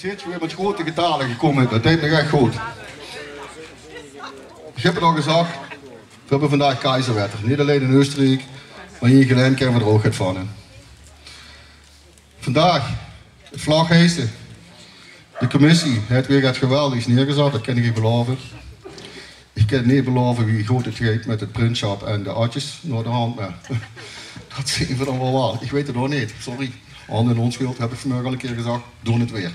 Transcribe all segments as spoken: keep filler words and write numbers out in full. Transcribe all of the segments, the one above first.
Dit weer met grote getale gekómme, det deit mich ech good. Ich höb 't al gezag, veer höbbe vandaag keizerwetter. Neet allein in Eusteriek, mer hie in Gelaen kinne veer d'r ouch get van, hè. Vandaag 't vlagheise. De commissie haet weer get geweldigs neergezat, det kin ich uch belaove. Ich kin neet belaove wie good 't geit mit 't prinssjap en de atjes naoderhand, mer det zeen veer dan waal waal. Ich weit 't ouch neet, sorry. Hand in onschuld, höb ich vanmorge al ein kier gezag, doon 't weer.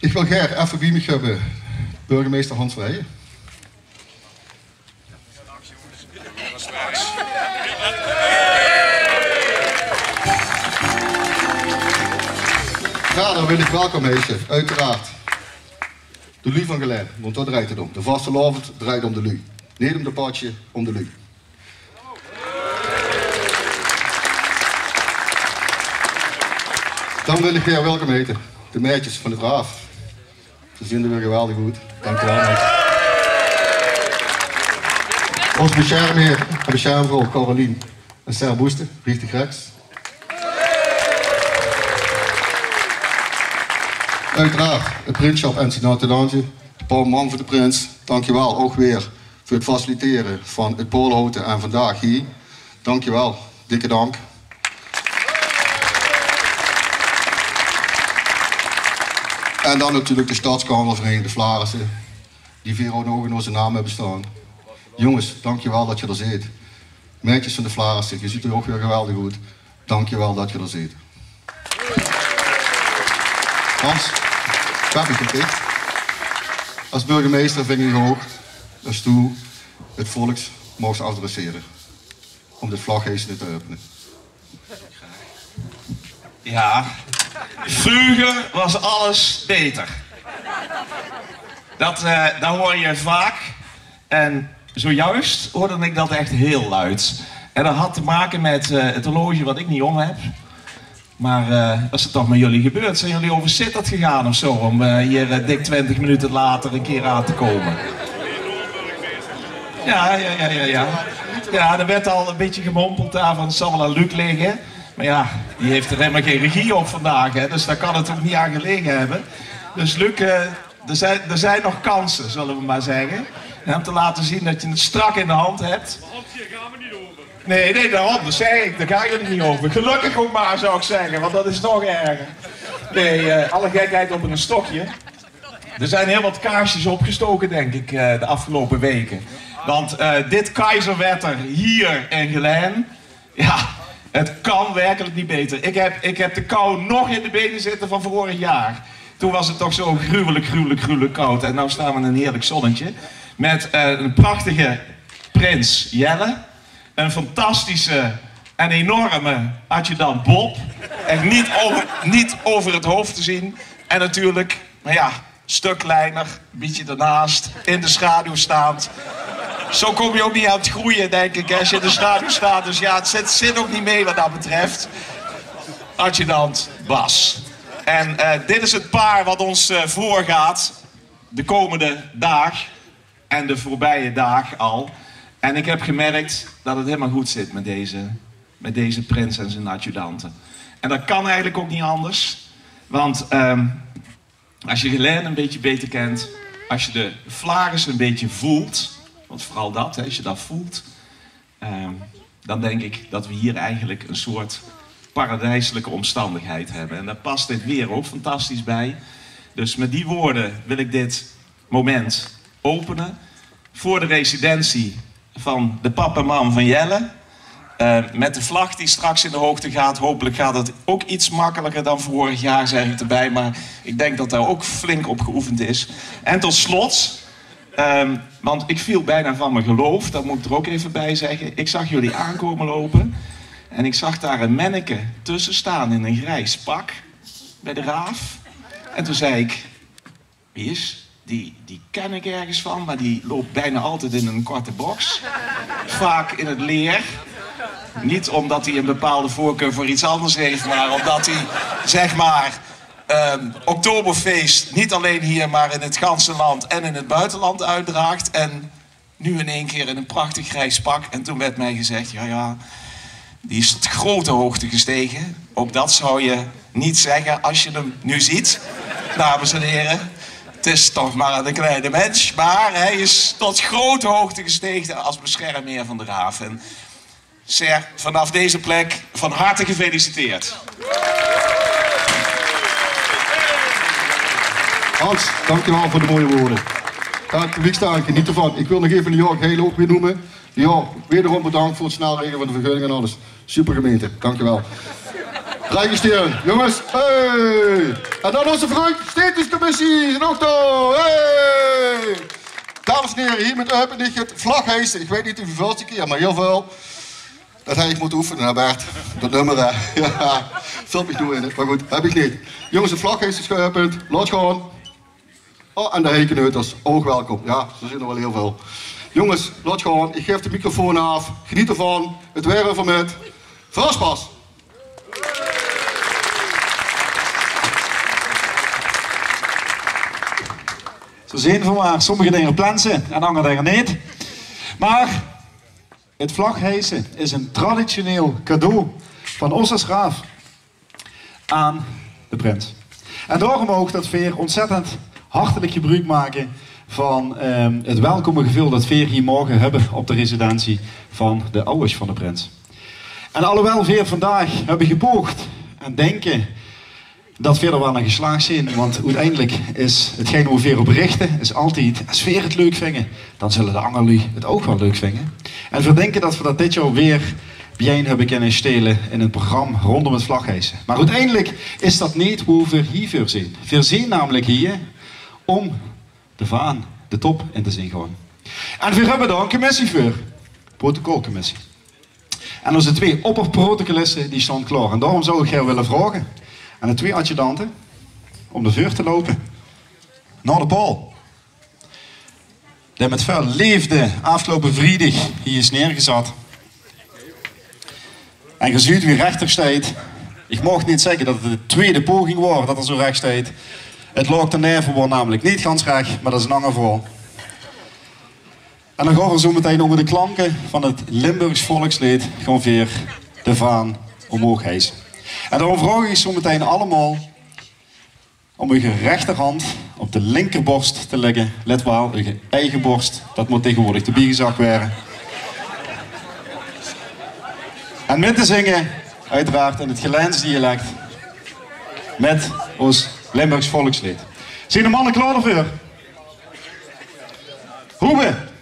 Ich wil gaer effe bie mich höbbe burgemeister Hans Verheijen. Wiejer wil ich welkom heite, oeteraard, de luuj van Gelaen, want dao drejt 't óm. De vastelaovend drejt óm de luuj. Neet óm de patsje, óm de luuj. Dan wil ich gaer welkom heite de maedjes van de Vraaf. Ze zeen d'r weer geweldig oet. Dank uch waal, maedjes. Ós besjermheer en besjermvrouw Caroline en Ser Boeste, richtig rechs. Oeteraard 't prinssjap en zien adjudante, de paar man van de prins, dank uch waal ouch weer veur 't facilitere van 't paolehoute en vandaag hie. Dank uch waal, dikke dank. En dan natuurlik de stadscarnavalsvereniging De Flaarisse, die veer ouch nog in ózze naam höbbe staon. Jónges, dank uch waal det geer d'r zeet. Maedjes van De Flaarisse, geer zeet d'r ouch weer geweldig oet. Dank uch waal det geer d'r zeet. Hans, gaef mich ein tik. Es burgemeister vinj ich ouch det doe 't volk moogs adressere óm de vlagheise te äöpene. Ja, vroeger was alles beter. Dat, eh, dat hoor je vaak. En zojuist hoorde ik dat echt heel luid. En dat had te maken met, eh, het horloge wat ik niet om heb. Maar, eh, dat is toch met jullie gebeurd. Zijn jullie over Sittard gegaan of zo om, eh, hier, eh, dik twintig minuten later een keer aan te komen? Ja, ja, ja, ja, ja. Ja, er werd al een beetje gemompeld daar van: "Het zal wel aan Luc liggen." Maar ja, die heeft er helemaal geen regie op vandaag, hè, dus daar kan het ook niet aan gelegen hebben. Dus Luc, eh, er zijn, er zijn nog kansen, zullen we maar zeggen, hè, om te laten zien dat je het strak in de hand hebt. Nee, nee, daarom, dat zei ik. Daar ga je het niet over. Gelukkig ook maar, zou ik zeggen, want dat is nog erger. Nee, eh, alle gekheid op een stokje. Er zijn heel wat kaarsjes opgestoken, denk ik, eh, de afgelopen weken. Want, eh, dit keizerwetter hier in Gelaen, ja, het kan werkelijk niet beter. Ik heb, ik heb de kou nog in de benen zitten van vorig jaar. Toen was het toch zo gruwelijk, gruwelijk, gruwelijk koud. En nu staan we in een heerlijk zonnetje. Met, eh, een prachtige prins Jelle. Een fantastische en enorme adjudant Bob. Echt niet over, niet over het hoofd te zien. En natuurlijk, maar ja, stuk kleiner, een beetje ernaast, in de schaduw staand. Zo kom je ook niet aan het groeien, denk ik, hè, als je in de schaduw staat. Dus ja, het zit, zit ook niet mee wat dat betreft. Adjudant Bas. En, eh, dit is het paar wat ons, eh, voorgaat de komende daag en de voorbije daag al. En ik heb gemerkt dat het helemaal goed zit met deze, met deze prins en zijn adjudanten. En dat kan eigenlijk ook niet anders. Want, ehm, als je Gelaen een beetje beter kent, als je de Flaarisse een beetje voelt, want vooral dat, hè, als je dat voelt, ehm, dan denk ik dat we hier eigenlijk een soort paradijselijke omstandigheid hebben. En daar past dit weer ook fantastisch bij. Dus met die woorden wil ik dit moment openen voor de residentie van de pap en mam van Jelle. Eh, met de vlag die straks in de hoogte gaat. Hopelijk gaat het ook iets makkelijker dan vorig jaar, zeg ik erbij. Maar ik denk dat daar ook flink op geoefend is. En tot slot, ehm, want ik viel bijna van mijn geloof, dat moet ik er ook even bij zeggen. Ik zag jullie aankomen lopen. En ik zag daar een manneke tussen staan in een grijs pak bij de Raaf. En toen zei ik: "Wie is die? Die ken ik ergens van, maar die loopt bijna altijd in een korte box. Vaak in het leer." Niet omdat hij een bepaalde voorkeur voor iets anders heeft, maar omdat hij, zeg maar, ehm, Oktoberfeest niet alleen hier, maar in het ganse land en in het buitenland uitdraagt. En nu in één keer in een prachtig grijs pak. En toen werd mij gezegd: "Ja, ja, die is tot grote hoogte gestegen." Ook dat zou je niet zeggen als je hem nu ziet. Dames en heren, het is toch maar een kleine mens, maar hij is tot grote hoogte gestegen als beschermheer van de Raaf. En Ser, vanaf deze plek van harte gefeliciteerd. Hans, dankjewel voor de mooie woorden. Ja, het publiek staat, geniet ervan. Ik wil nog even de Jörg Heijlen ook weer noemen. Ja, wederom bedankt voor het snel regelen van de vergunning en alles. Super gemeente, dankjewel. Rijgenstein, jongens. Hey! En dan onze vriend, Stetiscommissie, zijn auto. Hey! Dames en heren, hiermit open ik het vlaghijsen. Ik weet niet hoeveelste keer, maar heel veel. Dat had ik moeten oefenen, hè Bert? Dat nummer, hè? Ja, vult mich toe in, hè. Maar goed, heb ik niet. Jongens, het vlaghijsen is geopend. Laat gaan. Oh, en de heikneuters, ook welkom. Ja, ze zijn er wel heel veel. Jongens, laat gaan. Ik geef de microfoon af. Geniet ervan. Het weer even met. Vraspas. Zo zien we maar, sommige dingen planten en andere dingen niet. Maar het vlaghijsen is een traditioneel cadeau van os es Raaf aan de prins. En daarom ook dat veer ontzettend hartelijk gebruik maken van ehm, het welkome gevoel dat veer hier mogen hebben op de residentie van de ouders van de prins. En alhoewel veer vandaag hebben gepoogd en denken dat veer er wel aan geslaagd zien, want uiteindelijk is hetgeen wo veer op richten, is altijd, als veer het leuk vinden, dan zullen de anger lui het ook wel leuk vinden. En veer denken dat veer dat dit jaar weer biejein hebben kunnen stelen in een programma rondom het vlaghijsen. Maar uiteindelijk is dat niet wo veer hier veur zien. Veer zien namelijk hier om de vaan de top in te zien gaan. En veer hebben daar een commissie veur. Protocolcommissie. En onze twee opperprotocolisten die staan klaar. En daarom zou ik gaer willen vragen aan de twee adjudanten om naar veur te lopen. Naar de paal. Die met veel leefde afgelopen vrijdag hier is neergezet. En ge zuut wie recht er steit. Ik mag niet zeggen dat het de tweede poging was dat er zo recht steit. Het laag de neven was namelijk niet gans recht, maar dat is een anger verhaal. En dan gaan we zo meteen onder de klanken van het Limburgs volksleed gaan veer de vaan omhoog hijsen. En daarom vraag ik zo meteen allemaal om uw rechterhand op de linkerborst te leggen. Let wel, uw eigen borst, dat moet tegenwoordig erbij gezegd worden. En met te zingen, uiteraard in het Gelaens dialect, met ons Limburgs volksleed. Zien de mannen klaar ervoor? Hoebe!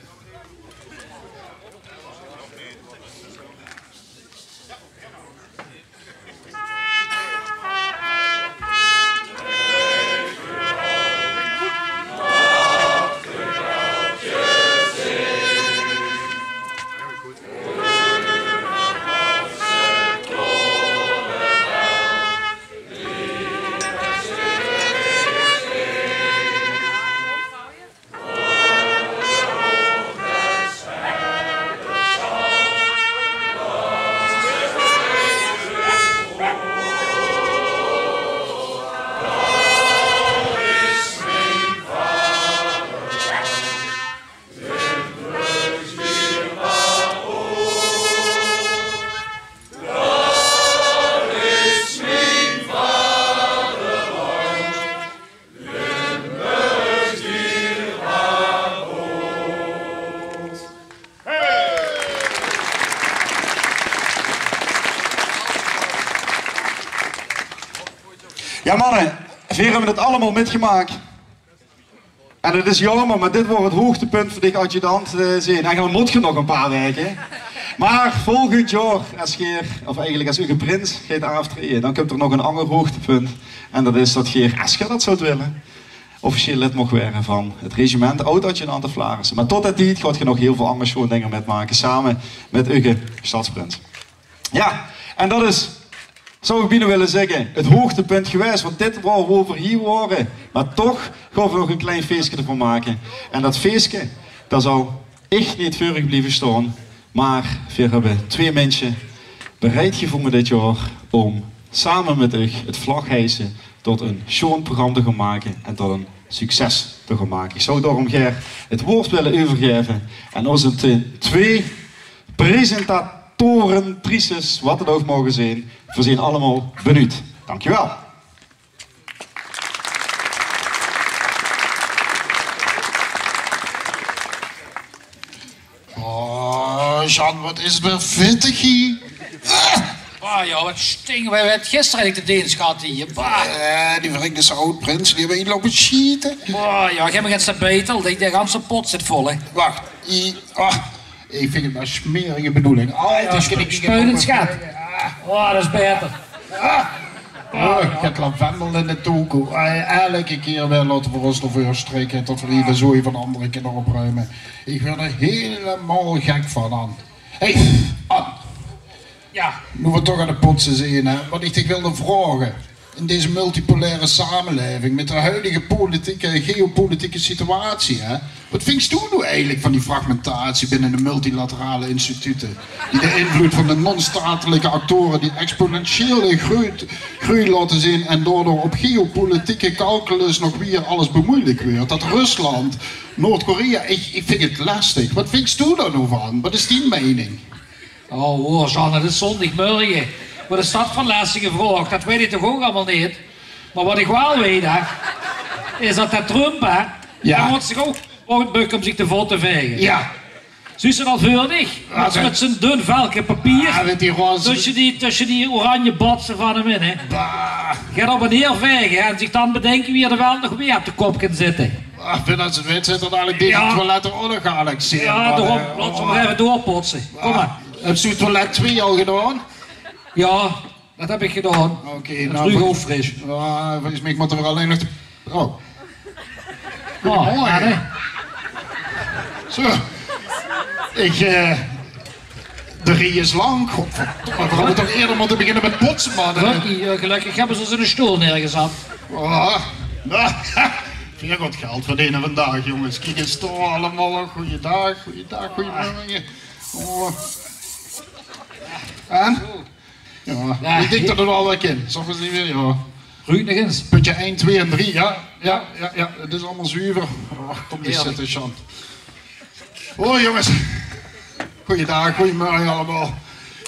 Ja, mannen, veer hebben het allemaal mitgemaakt. En het is jammer, maar dit wordt het hoogtepunt van dich adjudant eh, zien. En dan moet je nog een paar weken. Maar volgend jaar, als geer, of eigenlijk als uw prins gaat aftreden, dan komt er nog een ander hoogtepunt. En dat is dat geer, als geer dat zou willen, officieel lid mocht worden van het regiment oud-adjudant Flaarisse. Maar tot die tijd gaat je nog heel veel andere schoon dingen metmaken, samen met uw stadsprins. Ja, en dat is, zou ik bijna willen zeggen, het hoogtepunt geweest. Want dit waar we over hier waren. Maar toch gaan we nog een klein feestje ervan maken. En dat feestje, dat zal echt niet veurig blijven staan. Maar we hebben twee mensen bereid gevonden dit jaar om samen met u het vlaghijsen tot een schoon programma te gaan maken en tot een succes te gaan maken. Ik zou daarom graag het woord willen overgeven aan onze twee presentatoren, trices, wat het ook mogen zijn. We zijn allemaal benieuwd. Dankjewel. Oh, Jean, wat is 't weer vittig hie. Ah, jao, wat stinke. Wae haet gister eigelik de deens gehad hie? Bah. Eh, die verrekde Saoed-prins, die höbbe hie loupe sjiete. Oh, jao, gaef mich ins de betel. De, de ganse pot zit vol, hè. Wach, hie, ah, ich vinj 't 'n smerige bedoeling. Al die spuit 't sjaat. Oh, dat is baeter. Oh, ich höb lavendel in de toko. Eh, eder kier weer laote v'r ós d'rveur strikke tot v'r hie de zooi van andere kinne opruime. Ich weur d'r hielemaol gek van, An. Hey, An. Jao. Noe v'r toch aan 't potse zeen, hè. Wat ich dich wilde vraoge. In deze multipolaire samelaeving, mit de huidige politieke, geopolitieke situatie, hè. Wat vinjs doe noe eigelik van die fragmentatie binne de multilaterale institute, die de invlood van de non-statelijke actore die exponentiële groei, groei laote zeen en daodoor op geopolitieke calculus nog weer alles bemoeilik weurt? Dat Rusland, Noord-Korea, ich, ich vinj 't lastig. Wat vinjs doe dao noe van? Wat is dien meining? Oh, hoor, Jean, 't is zóndigmörge. Wat is dat veur 'n lastige vraog? Dat weit ich toch ouch allemaol neet. Mer wat ich waal weit, hè, is dat dat Trump, hè, jao, dae mót zich ouch, ouch bökke óm zich de vot te vaege. Jao. Zuus se 't al veur dich? Mit, mit zo'n dun velke papier. Jao, mit die roze. Tösje die, tösje die oranje botse van 'm in, hè. Bah. Geit op en neer vaege, hè, en zich dan bedinke wie 'r de welt nog mieë op de kop kan zitte. Ach, ich vinj dat ze 't wèt, zit d'r eigelik deze toilette ouch nog aan. Jao, daorum, laot ze mer effe doorpotse. Kóm mer. Höbs doe toilet twee al gedaon? Jao, dat höb ich gedaon. Oké, noe, volges mich mótte v'r allein nog de, oh. Oh, jao, nee. Zo. Ich, eh, De rieje is lang. Godverdomme, v'r hadde toch eerder mótte beginne mit potse, man. Lucky, eh, gelökkig höbbe ze ós 'ne stool neergezat. Oh. Veer gaon geld verdene vandaag, jónges. Kiek ins dao allemaol. Goojendaag, goojendaag, goojemörge. Oh. En? Jao, ich dink dat 't waal weer kin. Zal ich ins neet mieë, jao. Ruuk nog ins. Pötje ein, twee en drie, jao. Jao, jao, jao. 't Is allemaol zuver. Och, kóm ins zitte, Jean. Hoi jónges. Goojendaag, goojemörge allemaol.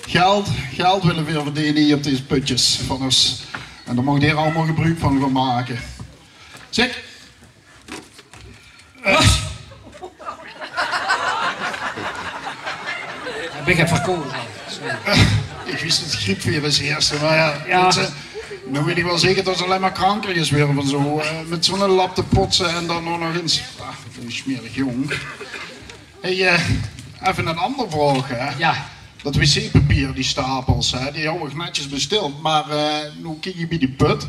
Geld, geld wille veer verdene hie op dees pötjes van ós. En dao maag geer allemaol gebruuk van gaon make. Zèk. Eh. Höb ich 't verkole? Sorry. Ich wis 't griepvirus heerste, mer jao, jao. Noe weit ich waal zeker dat ze allein mer kranker is waere van zo, eh, mit zo'n lap te potse en dan ouch nog ins. Ah, wat 'ne smerige jóng. Hey, eh, effe 'n anger vraog, hè. Jao. Dat wc-papier, die stapels, hè, die höb ich netjes besteld. Mer, eh, noe kiek ich bie die pöt.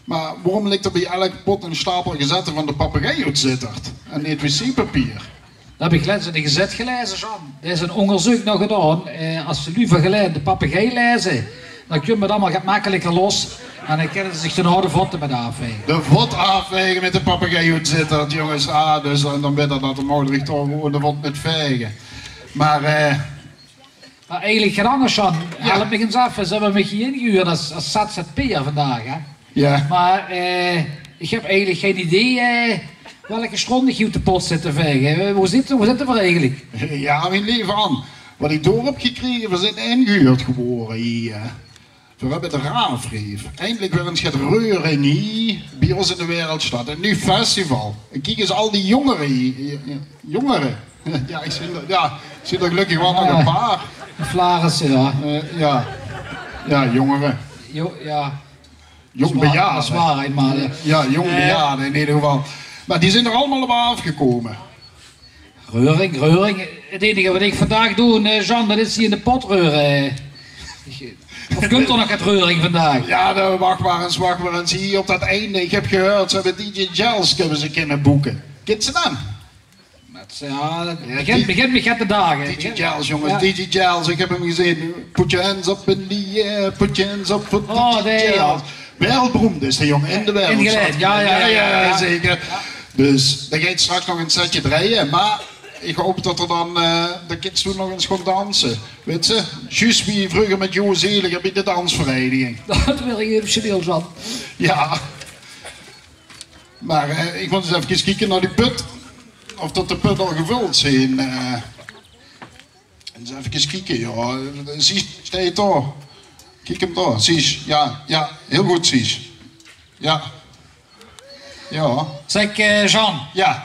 Mer waorum ligk d'r bie elke pot 'ne stapel gezette van de Papegaai oet Zitterd en neet wc-papier? Dat höb ich lèts in de gezèt gelaeze, Jean. Dao is 'n óngerzeuk nao gedaon. Eh, es de luuj van Gelaen de Papegaai laeze, dan kómme ze allemaol get mekkeliker los. En dan kinne ze zich dao nao de votte mit aafvaege. De vot aafvaege mit de Papegaai oet Zitterd, jónges. Ah, dus dan, dan weit d'r dat, dan maag d'r toch gewoon de vot mit vaege. Mer, eh, Mer eigelik get angers, Jean. Jao. Help mich ins aaf. Ze höbbe mich hie ingehuurd es, es ZZP'er vandaag, hè. Jao. Mer, eh, ich höb eigelik gein idee, eh, welke sjtrónd ich hie oet de pot zit te vaege. Eh, wo zitte, wo zitte v'r eigelik? Jao, mien leve An, wat ich door höb gekrege, v'r zeen ingehuurd gewore hie. V'r höbbe de Raafreef. Eindelik weer ins get reuring hie bie ós in de wereldstad. 'n Nuuj festival. En kiek ins al die jóngere hie. Jóngere. Jao, ich zeen d'r, jao, ich zeen d'r gelökkig waal nog 'n paar. Jao. Flarisse, jao. Eh, jao. Jao, jóngere. Jo-, jao. Jónk bejaarde. Dat is waar, hè, mer, eh, jao, jónk bejaarde in eder geval. Mer die zeen d'r allemaol op aafgekómme. Reuring, reuring. 't Einige wat ich vandaag doon, eh, Jean, dat is hie in de pot reure. Of kump d'r nog get reuring vandaag? Jao, dan wach mer ins, wach mer ins. Hie op dat einde, ich höb gehuurd, ze höbbe D J Gels höbbe ze kinne boeke. Kins se dae? Dat, jao, dat begint, begint mich get te dage. D J Gels, jónges, jao. D J Gels, ich höb 'm gezeen. Put your hands up in the air, put your hands up for D J Gels. Oh, nae, jao. Wereldberoemd is de jóng in de wereld. In Gelaen, jao, jao, jao, zeker. Jao. Dus, dae geit straks nog 'n setje drejje, mer ich haop dat d'r dan, eh, de kids doe nog ins gaon danse. Wits se, zjus wie vreuger mit Jo Zeliger bie de dansvereiniging. Dat wil ich effe serieus aan. Jao. Mer, eh, ich mót ins effe kieke nao die pöt. Of dat de pöt al gevöld zeen. Eh, ins effe kieke, jao. Zie, steit dao. Kiek 'm dao. Zie, jao, jao, hiel good, zie. Jao. Jao. Zèk, eh, Jean. Jao.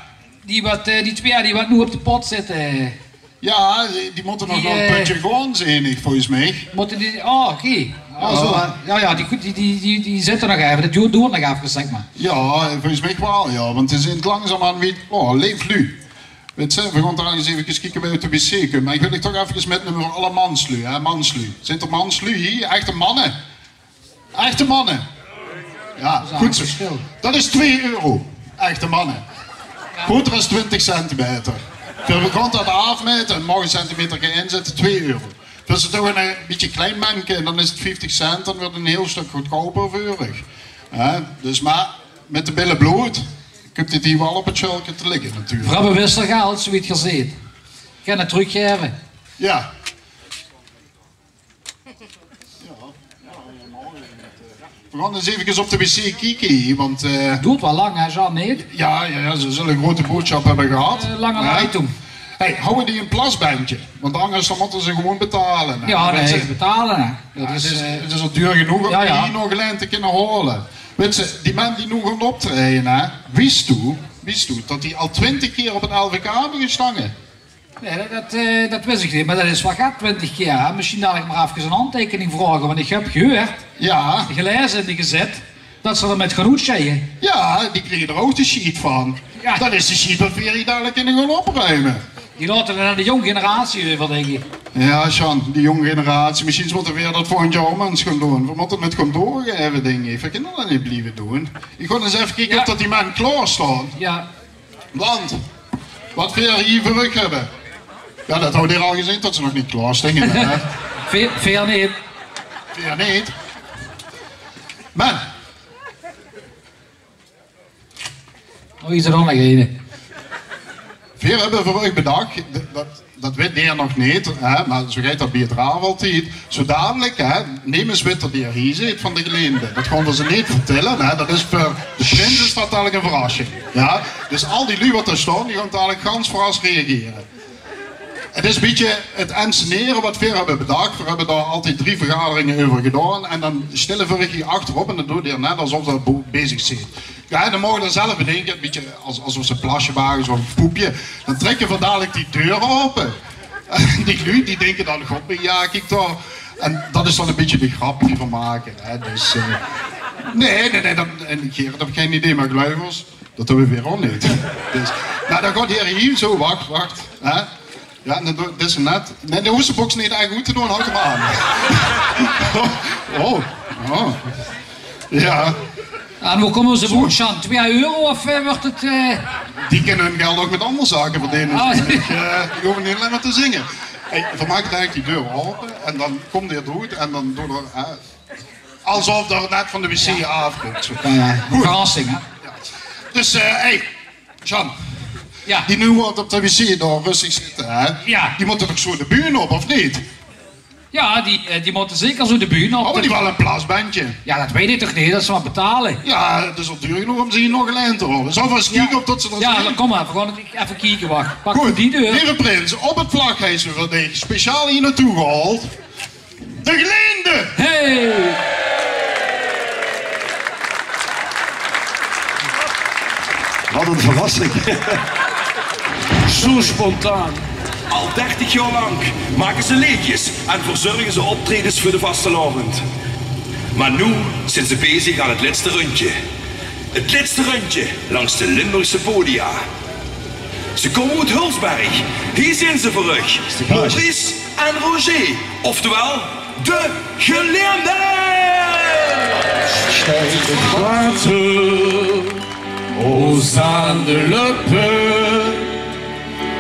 Die wat, eh, die twee die wat noe op de pot zitte, Ja, die, die mótte nog waal ein pötje gaon, zeen ich, volges mich. Mótte die, oh, oké. Ja, zo. Ja, ja, die, die, die, die, die zitte nog effe. Det doert, doert nog effe, zèk mer. Ja, volges mich waal, ja. Want 't is in 't langzaamaan wie, oh, leef luuj. Wèt se, veer gaon dao ins effe kieke wie v'r op de wc kómme. Mer ich wil uch toch effe mitnumme veur alle manslui, hè, manslui. Zeen d'r manslui hie? Echte manne? Echte manne? Ja, good zo. Det is twee euro. Echte manne. Groter es twintig centimeter. Veer gaon det aafmaete en maag ein centimeter inzitte, twee euro. Veer zeen toch ein bietje klein menke en dan is 't vieftig cent, dan wuuert 't ein hieël stök goodkouper veur uch. Hè? Dus, mer mit de bille bloot kump dit hie waal op 't sjölke te ligke, natuurlik. Veer höbbe wisselgeld, zoewie geer zeet. Kènne trökgaeve. Ja. Veer gaon ins effe op de wc kieke hie, want, eh, doert waal lang, hè, Jean, neet? Ja, ja, ja, ze zulle ein groeate boodsjap höbbe gehad. Eh, lange leitung. Hey, hawwe die ein plasbendje? Want angers dan mótte ze gewoon betale, hè. Ja, nae, ze betale, hè. Det is, eh, 't is al duur genóg óm die hie nog allein te kónne haole. Wèt se, die man die noe gaon optraeje, hè, wis doe, wis doe det die al twintig kier op 't L V K höbbe gestange? Nae, det, det, eh, det wis ich neet, mer det is waal get, twintig kier, hè. Mesjien det ich mer effe ein handteikening vraog, want ich höb gehuuerd, gelaeze in de gezèt, det ze d'r mit gaon oetsjeie. Ja, die kriege d'r ouch de sjiet van. Ja. Det is de sjiet waat veer hie dalik in gaon opruime. Die laote 't aan de jóng generatie euver, dink ich. Ja, Sjan, die jóng generatie. Mesjien mótte veer det volgend jaor mer ins gaon doon. Veer mótte 't mit gaon doorgaeve, dink ich. Veer kónne det neet blieve doon. Ich gaon ins effe kieke of det die man klaor staon. Ja. Want waat veer hie veur uch höbbe. Ja, det hawwe veer al gezeen det ze nog neet klaor stinge, hè? Veer, veer neet. Veer neet. Mer oh, hie is d'r nog eine. Veer höbbe veur uch bedach, det, det, det wèt geer nog neet, hè, mer zo geit det bie 't raaf altied. Zo dalik, hè, nemes wèt det geer hie zeet van de Gleende. Det gaon veer ze neet vertèlle, hè. Det is veur de prins is det dalik ein verrassing. Ja? Dus al die luuj waat dao staon, die gaon dalik gans verras reagere. 't Is ein bietje 't inscenere waat veer höbbe bedach. Veer höbbe dao altied drie vergaderinge euver gedaon. En dan stèlle veer uch hie achterop en dan doot geer net esof geer bo-, bezig zeet. Ja, en dan moge ze zelf bedinke, ein bietje es, esof ze plasje wage, zo'n poepje. Dan trèkke veer dalik die deur aope. En die luuj, die dinke dan: "God, ja, kiek dao." En det is dan ein bietje de grap die veer make, hè. Dus, eh, nae, nae, nae, dan, en Gerard haet gein idee, mer Gluivers, det höbbe veer ouch neet. Dus, mer dan gaon veer hie zo, wach, wach, hè. Ja, en dan doot, dit is net. Nae, de hoeseboks neet ech good te doon, haw 'm aan. Oh, oh. Ja. En wie kómme ze boete, Sjan? Twee euro of, eh, wuuert 't, eh? Die kónne hun geld ouch mit anger zake verdene. Ah. Ich, eh, ich hoof neet langer te zinge. Hey, veer make eigelik die deur aope en dan kump geer d'r oet en dan doot geer, eh, esof geer net van de wc aafkump. Zo. Ja, ja. Good. Verrassing, hè? Ja. Dus, eh, hey, Sjan, ja, die noe op de wc dao rustig zitte, hè? Ja. Die mótte toch zo de bühne op, of neet? Ja, die, eh, die mótte zeker zo de bühne op. Hawwe die waal ein plasbendje? Ja, det weit ich toch neet, det ze mer betale. Ja, 't is al duur genóg óm ze hie nog allein te haoje. Zölle veer ins kieke of det ze det... Ja, kóm mer, veer gaon effe kieke, wach. Pak die deur. Good, leve prins, op 't vlak höbbe veer dich speciaal hie naotoe gehaold. De Gleende! Hey! Wat een verrassing. Zo spontaan. Al dertig jaor lank make ze leedjes en verzörge ze optraejes veur de vastelaovend. Mer noe zeen ze bezig aan 't lètste rundje. 't Lètste rundje langs de Limburgse podia. Ze kómme oet Hulsberg. Hie zeen ze veur uch. Maurice en Roger, oftewel de Gleende. Steit 't water ós aan de löppe.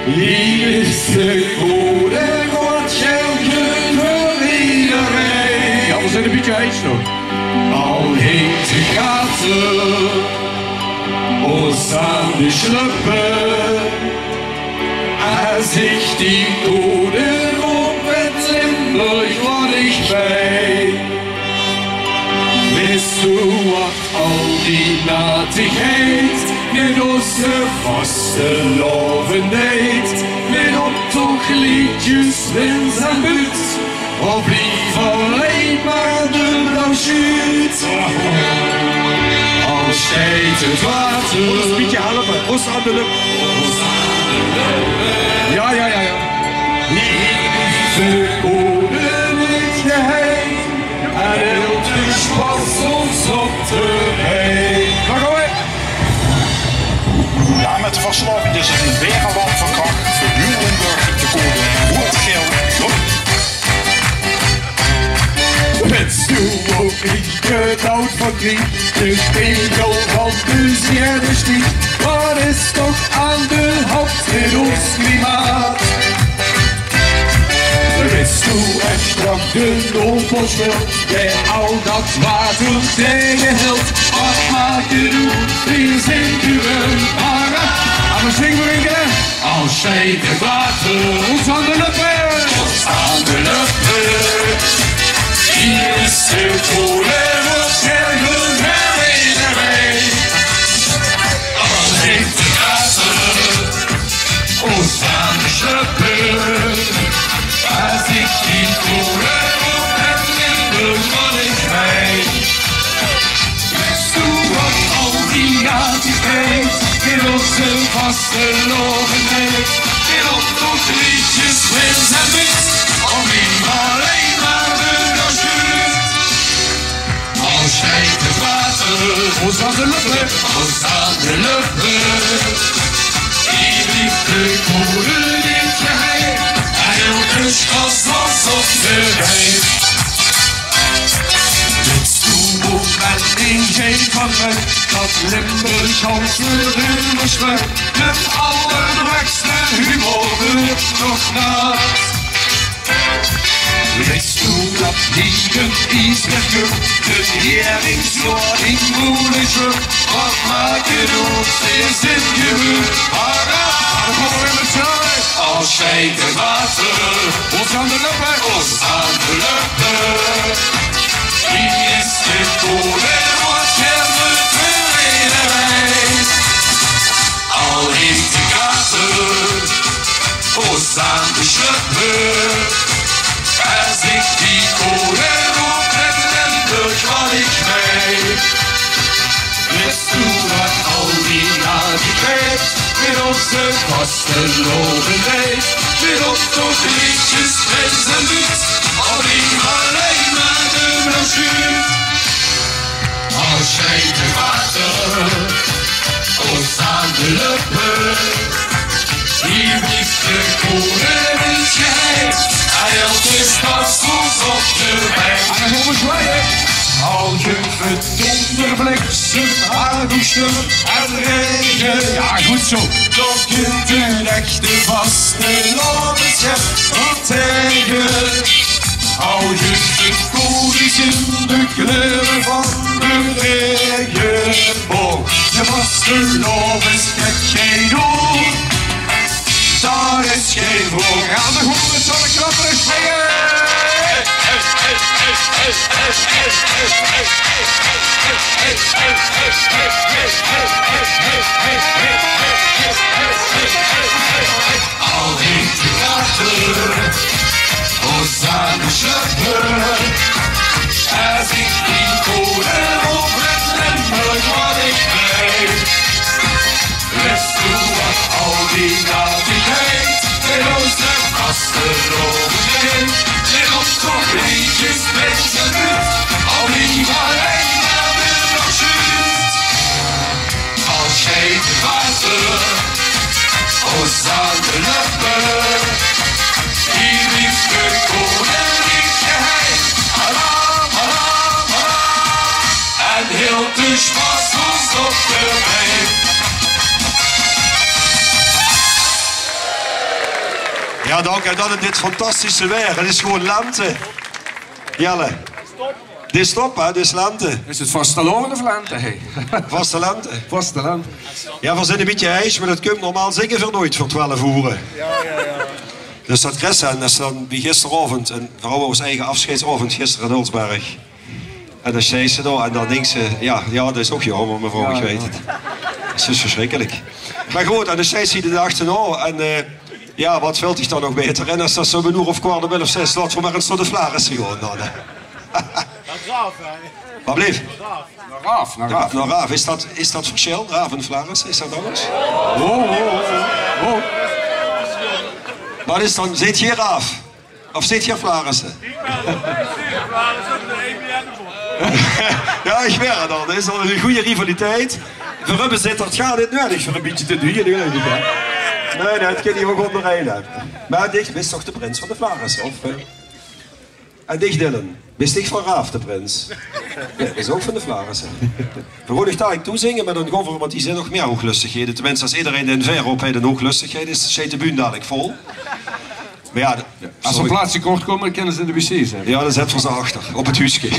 Hie is de gode God, geldj veur ederein. Ja, veer zeen ein bietje eins nog. Al heet de gate ós aan de slöppe. Es ich die gode roop, wèt Limburg wat ich bèn. Wits doe wat al die natigheid mit ós vastelaovend deit? Mit optochleedjes, wins en buut, of leever allein mer de blauw sjuut? Al steit 't water... Ós bietje helpe, ós aan de löp. Ja, ja, ja, ja. Mit de verslaoving is 't weer al verkrach. Veur Buurlumburg de code roead, gael, groen. Wèts doe ouch neet waat ich d'r van krieg? De spegel van de zienestied. Waat is toch aan de hand mit ós klimaat? Wèts doe ech strak de oplossing, bie al dat waat ós taegehilt? Waat maak 't oet? Veer zeen buren. Mer, eh, mer zing veur ein kier. Al sjeit 't water ós aan de löppe. Ós aan de löppe. Hie is de code roead, gael, groen, gael, ederein. Al sjeit 't water ós aan de löppe. Es ich die code roead, dan begin ich mei. Wèts doe waat al die jaor geit, in ózze vastelaovend, in ózze liedjes, prins en bits, of wie allein mer de sjuut. Al sjeit 't water ós aan de löppe, ós aan de löppe. Hie blief de code neet geheim, en elke sjat ós op de rij. Wèts doe waat in gein van mei, dat Limburg al veur uch mit allerwegste humor nog naat. Wèts doe dat hie 't iesberg kump, de hering zoea in moeilijk wuuert? Waat maak 't oet? Veer zeen buren. Mer, eh, mer kóm mer mit z'n allen. Al sjeit 't water ós aan de löppe, ós aan de löppe. Hie is de code roead, gael, veur ederein. Al in de gaten, ós aan de löppe. Es ich die code roead, dan begin ich mei. Wèts doe waat al die jaor geit, in ózze vastelaovend, in ózze liedjes, prins en bits, of wie allein mer de sjuut. Al sjeit 't water ós aan de löppe. Hie blief de code neet geheim, en elke sjat ós op de rij. En dan kómme v'r zwaeie. Al guf 't dónder, bliksem, hagelstörm en raege. Jao, good zoea. Toch kint 'n echte vastelaovend gein taege. Al guf 't codi's in de kleure van de raegeboog, de vastelaovend kint gein oer. Dao is gein vraog aan. De hoeren zal ik knappere springen. Al die theater, ós aan de sjupper. Es ich die code roep, wèt Limburg waat ich meen. Wèts doe waat al die natigheid in ózze vastelaovend, in ózze liedjes, prins en bits, al die allein mer de sjuut. Al sjeit 't water ós aan de löppe, hie blief de code neet geheim. Alaaf, alaaf, alaaf. En hilt de sjpas ós op de been. Jao, dank. En dan in dit fantastische waer. 't Is gewoon lente. Jelle. 't Is top, hè? 't Is lente. Is 't vastelaovend of lente, hè? Vaste lente. Vaste lente. Jao, veer zeen e bietje heis, mer dat kump, normaal zinge veer noeit veur twelf oere. Jao, jao, jao. Dus dat kries se, en es dan wie gisteraovend, en veer hawwe ós eige aafsjeidsaovend gister in Hulsberg. En dan steis se dao en dan dinks se, jao, jao, dat is ouch jaomer, mevrouw, ich weit 't. 't Is dus versjrikkelik. Mer good, en dan steis se de daag d'rnao en, eh, jao, waat vilt dich dan nog baeter in es dat se óm 'n oer of kwart óm elf zeis, laot v'r mer ins nao de Flaarisse gaon dan, hè. Waat bleef? Nao Raaf, nao Raaf. Nao Raaf. Is dat, is dat versjil? Raaf en Flaarisse, is dat anges? Oh, oh, oh, oh. Waat is dan, zeet geer Raaf? Of zeet geer Flaarisse? Jao, ich merk 't al. Dat is al 'n gooj rivaliteit. Veur 'ne bezitter, 't gaar neet nuuedig veur e bietje te duie, geluif ich, hè. Nae, nae, 't kin hie ouch óngerein, hè. Mer dich bis toch de prins van de Flaarisse, of, eh? En dich, Dylan, bis dich van Raaf de prins? Jao, dat is ouch van de Flaarisse. Veer gaon nog dalik toezinge, mer dan gaon veer, want hie zeen nog mieë hoeglöstighede. Tenminste, es ederein dae 'n vaer op haet en hoeglöstig is, sjeit de bühne dalik vol. Mer jao, de- Es d'r sorry. Plaatse kort kómme, kinne ze in de wc zètte. Jao, dan zètte veer ze achter, op 't huuske.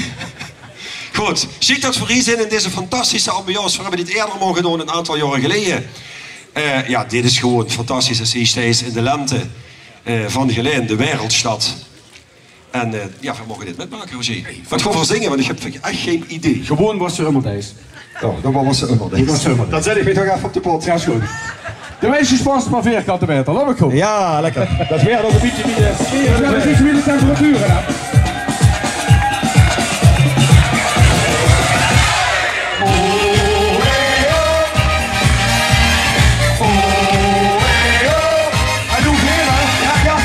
Good, sjiek dat veer hie zeen in deze fantastische ambiance. Veer höbbe dit eerder al gedaon, 'n aantal jaore geleje. Eh, jao, dit is gewoon fantastisch. Es se hie steis in de lente, eh, van Gelaen, de wereldstad. En, eh, jao, veer moge dit mitmake, Roger. Wat gaon veer zinge? Want ich höb ech gein idee. Gewoon Wasse Ummer Deis. Oh, dan waal Wasse Ummer Deis. Wasse Ummer Deis. Dan zèt ich mich toch effe op de pot. Jao, is good. De meiste sjpas per vierkante maeter. Laot mich good. Jao, lekker. Dat waert ouch e bietje minder. Jao, dat is e bietje minder temperatuur, hè. En nog ein kier, hè? Jao, jao.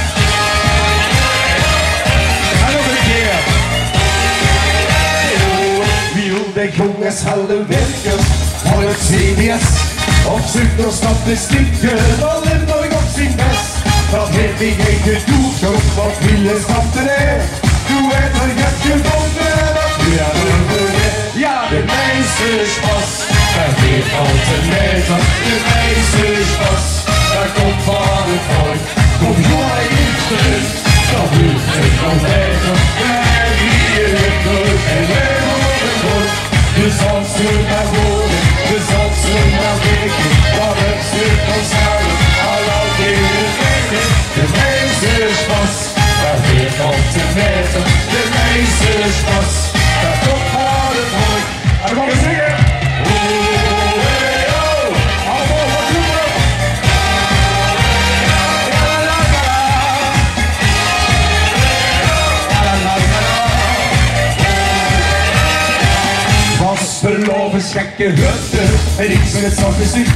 En nog ein kier. Wie de jónges helle wirke van 't C B S op zeuk nao statistieke, van Limburg op zien bes. Dat haet mich gedoerd, want wie is dat d'r? Doe höbs 't gevónje, dat weer. Jao, de meiste sjpas. Per vierkante maeter, de meiste sjpas, dat kump van 't volk. Kóm, goej 't trök, dan blief 't nog baeter. Veer höbbe hie Limburg en Limburg. De zalste nao vore, de zalste nao wieke, dat is 't vanzelf, al laot geer 't wiete. De meiste sjpas. Per vierkante maeter, de meiste sjpas, dat kump van 't volk. En dan gaon veer zinge. Ho, hey, ho. Allemaol wat roepe. Vastelaovesgekke Hutte, en ich zègk 't zachtjes oet.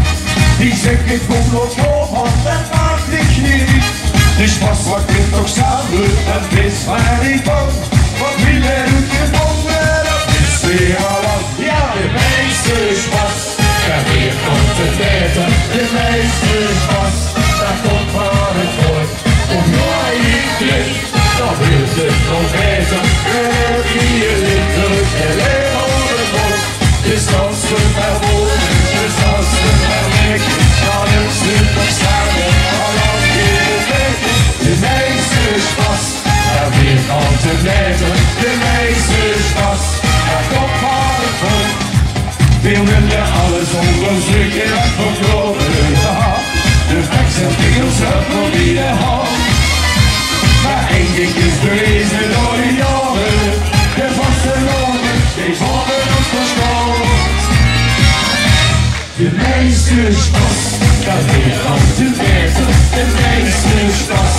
Die zègke: "Kóm, laot gaon, want dat maak ich neet." De sjpas, wat kump toch same, en wees mer neet bang. Want wie weer oetgevónje, dat is weer al lang. Jao, de meiste sjpas, per vierkante maeter, de meiste sjpas, dat kump van 't volk. Kóm, goej 't trök, dan blief 't nog baeter. Veer höbbe hie Limburg en Limburg. De zalste nao vore, de zalste nao wieke, dat is 't vanzelf, al laot geer 't wiete. De meiste sjpas, per vierkante maeter, de meiste sjpas, dat kump van 't volk. Veer wille alles óngerzeuke en verklaore. De facts en figures höbbe veer bie de hand. Mer ein dink is beweze door de jaore: de vastelaovend, die vónje ós versjtand. De meiste sjpas, dat kump van 't volk. De meiste sjpas,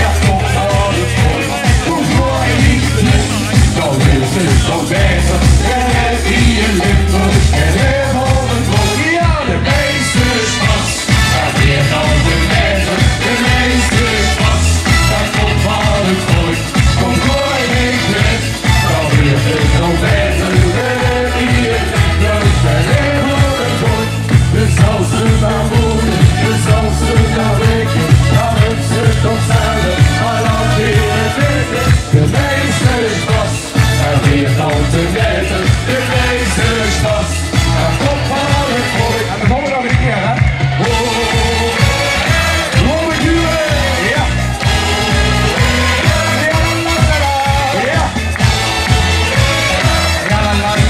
dat kump van 't volk. Kóm, goej 't trök, dan blief 't nog baeter. Veer höbbe hie Limburg en Limburg. Jao, de meiste sjpas, per vierkante maeter, de meiste sjpas, dat kump van 't volk. Kóm, goej 't trök, dan blief 't nog baeter. Veer höbbe hie Limburg en Limburg. De zalste nao vore, de zalste nao wieke, dan is 't toch zelf, al laot geer 't wiete. De meiste sjpas, per vierkante maeter, de meiste sjpas, dat kump van 't volk. En dan gaon veer nog ein kier, hè? Ho, ho, ho, jao.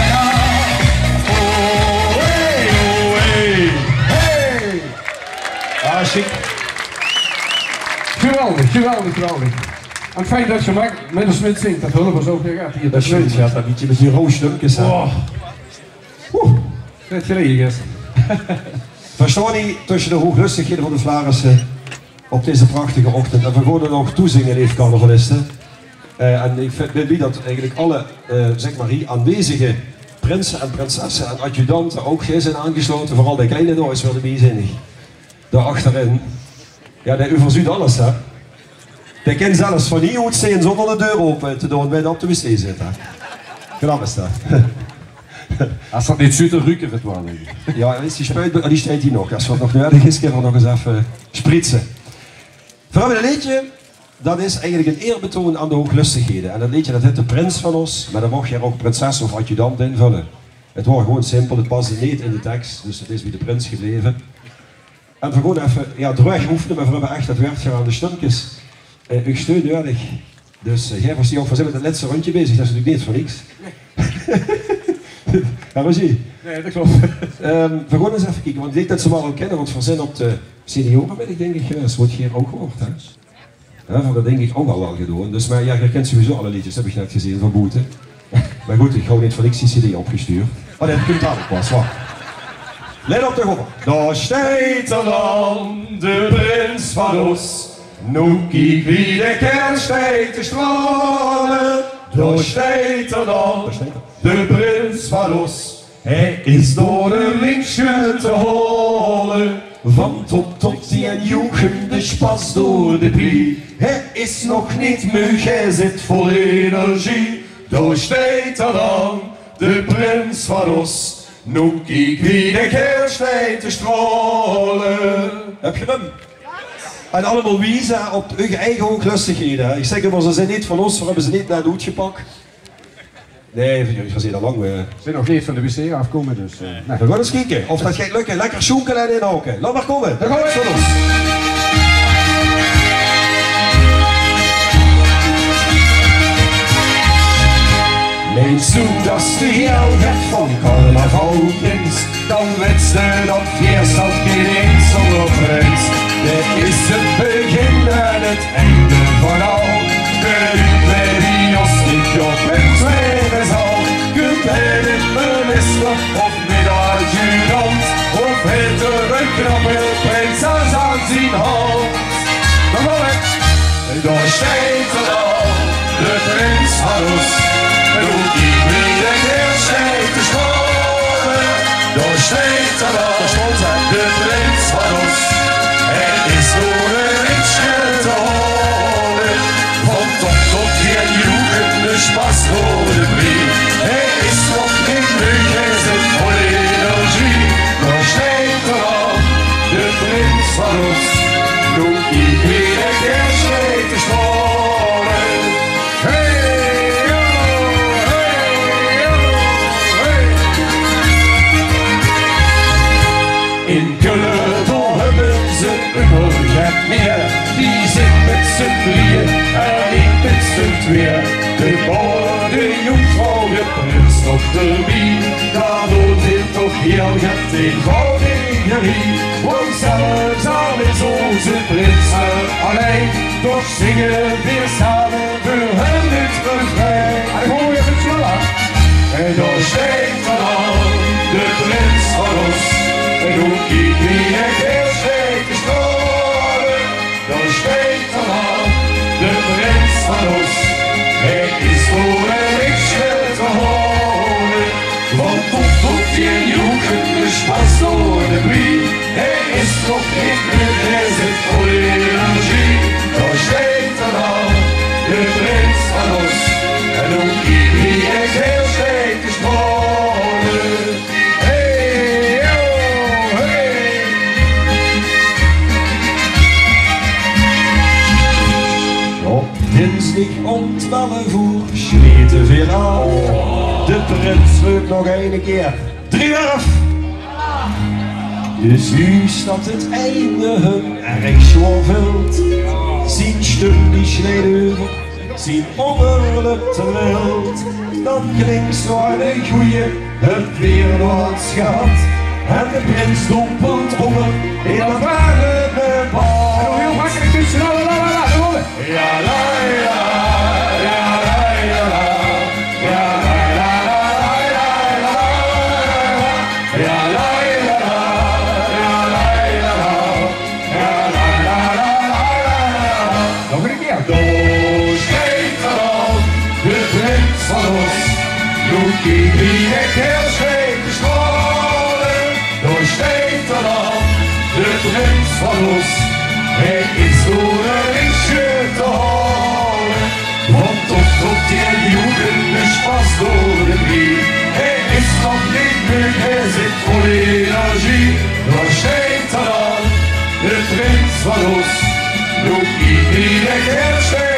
Jao. Ho, hey, ho, hey. Hey. Ah, sjiek. Geweldig, geweldig, geweldig. En fijn dat geer mit ós mitzingk, dat hölp ós ouch weer get hie. Dat is sjoen, jao, dat bietje mit die raw sjtömkes, hè. Oh. Oeh, det geleje is. Veer sjtaon hie tösje de hoeglöstighede van de Flaarisse op deze prachtige ochtend. En veer gaon ouch toezinge, leef carnavaliste. Eh, en ich vind, bin blie dat eigelik alle, eh, zeg maar, hie aanwezige prinse en prinsesse en adjudante ouch hie zeen aangesjlaote. Veural de kleine dao is weer d'rbie, zeen ich. Dao achterin. Jao, dae euverzuut alles, hè. Dae kin zelfs van hie oet zeen zónger de deur ope te doon, wie dae op de wc zit, hè. Knap is det. Es dat neet zuut, dan ruuk 'r 't waal, dink ich. Jao, is die spuit, oh, die steit hie nog. Es dat nog nudig is, kinne v'r nog ins effe spritse. V'r höbbe e leedje, dat is eigelik 'n eerbetoon aan de hoeglöstighede. En dat leedje, dat hèt De Prins van Os, mer dao moch geer ouch prinses of adjudant invölle. 't Waor gewoon simpel, 't pasde neet in de teks, dus 't is bie De Prins gebleve. En v'r gaon effe, jao, droeg oefene, mer v'r höbbe ech, dat waert geer aan de stömkes, eh, uch steun nudig. Dus, eh, geer waart ouch vanzelf mit 't lètste rundje bezig, dat is natuurlik neet veur niks. Jao, Rosie? Nae, dat klop. Ehm, v'r gaon ins effe kieke, want ich dink dat ze 'm al kinne, want v'r zeen op de senioremiddig, dink ich, eh, is wat geer ouch hoort, hè? Jao, v'r höbbe dat dink ich ouch al waal gedoon. Dus, mer jao, geer kint sowieso alle leedjes, höb ich net gezeen, van boete. Mer good, ich höb neet veur niks die cd opgestuurd. Oh, dat kump dalik pas, wach. Lèt op, dao kump 'r. Dao steit 'r dan, de prins van Os. Noe kiek wie de kaerel steit te straole. Dao steit 'r dan, de prins van Os. Hae is door de ringschut te haole. Van top tot teen joech 'm de spas door de prie. Hae is nog neet meug, hae zit vol energie. Dao steit 'r dan, de prins van Os. Noe kiek wie de kaerel steit te straole. Höb geer 'm? En allemaol wieze op eur eige hoeglöstighede, hè. Ich zègk ummer, ze zeen neet van os, v'r höbbe ze neet net oetgepak. Nae, v'r, v'r zeen al lang, eh. Ze zeen nog neet van de wc aafgekómme, dus, eh, nae. V'r gaon ins kieke of dat geit lökke. Lekker sjoenke en inhake. Laot mer kómme. Dao gaon v'r. Mins doe, es te hiel get van carnaval kins, dan wits te dat fieësland geit zónger prins. Dit is 't begin en 't einde van al. Geluid bie os, ich op 'n tweede zaal. Kump 'r in minister of mit adjudant, of haet 'r 'n knappe prinses aan zien hand. Dao kump 'r. Dao steit 'r al, de prins van os. Noe kiek wie de kaerel steit te straole. Dao steit 'r al, de prins van os. Hae is door de ringschut te haole. Van top tot teen joech 'm de spas door de prie. Hae is nog neet meug, hae zit vol energie. Dao steit 'r al, de prins van os. Noe kiek wie de kaerel steit te straole. Hey, ho, hey, ho, hey. In Kölle, dao höbbe ze 't ummer get mieë. Die zeen mit z'n drieje en ich mit z'n twieë. De bode, de jónkvrouw, de prins nog d'rbie. Dao doot 't toch hiel get eenvoudig gerie. Want zelfs al is ózze prins allein, toch zinge veer same veur häöm 't refrein. Allee, goeie, effe sneller. En dao steit 'r al, de prins van os. En noe kiek wie de kaerel steit te straole. Dao steit 'r al, de prins van os. Hae is door de ringschut te haole. Van top tot teen joech 'm de spas door de prie. Hae is nog neet meug, hae zit vol energie. Dao steit 'r al, de prins van os. En noe kiek wie de kaerel steit te straole. Hey, ho, hey. Op dinsdig óm twelf oer sjlete veer aaf. De prins reup nog eine kier: Driewerf! Dus noe dat 't einde häöm erg zwaor vèlt, zien stum die sjleit euver, zien óngerlip trilt, dan klink zoe eine goeie: höb veer nog get gehad? En de prins dompelt ónger in dat warme bad. Jao, la, la, la, la, la. Nog ein kier. Dao steit 'r al, de prins van os. Noe kiek wie de kaerel steit te straole. Dao steit 'r al, de prins van os. Hae is door de ringschut te haole. Van top tot teen joech 'm de spas door de prie. Hae is nog Van os, nog iedere kerst